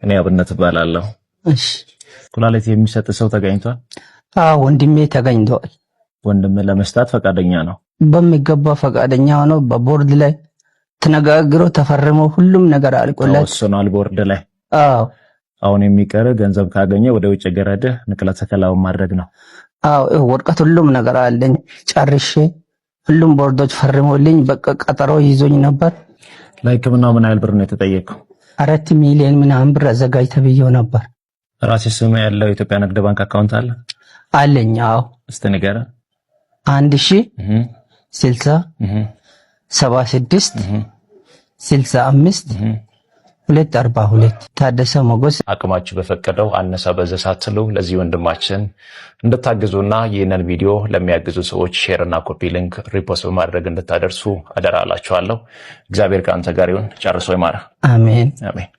እኔ አብነት እባላለሁ። እሺ። ኩላሊት የሚሰጥ ሰው ተገኝቷል? አዎ፣ ወንድሜ ተገኝተዋል። ወንድም ለመስጠት ፈቃደኛ ነው? በሚገባ ፈቃደኛ ሆኖ በቦርድ ላይ ተነጋግሮ ተፈርሞ ሁሉም ነገር አልቆለት ተወስኗል ቦርድ ላይ። አዎ። አሁን የሚቀር ገንዘብ ካገኘ ወደ ውጭ ገረድህ ንቅለ ተከላውን ማድረግ ነው። አዎ፣ ይኸው ወረቀት ሁሉም ነገር አለኝ ጨርሼ፣ ሁሉም ቦርዶች ፈርሞልኝ በቃ ቀጠሮ ይዞኝ ነበር። ለሕክምናው ምን ያህል ብር ነው የተጠየቀው? 4 ሚሊዮን ምናምን ብር አዘጋጅ ተብዬው ነበር። ራሴ ስም ያለው የኢትዮጵያ ንግድ ባንክ account አለ? አለኝ። አዎ። እስቲ ንገረን። 1000 60 76 65 242። ታደሰ ሞገስ። አቅማችሁ በፈቀደው አነሰ በዛ ሳትሉ ለዚህ ወንድማችን እንድታግዙና ይህንን ቪዲዮ ለሚያግዙ ሰዎች share እና copy link repost በማድረግ እንድታደርሱ አደራ እላችኋለሁ። እግዚአብሔር ከአንተ ጋር ይሁን። ጨርሶ ይማረ። አሜን። አሜን።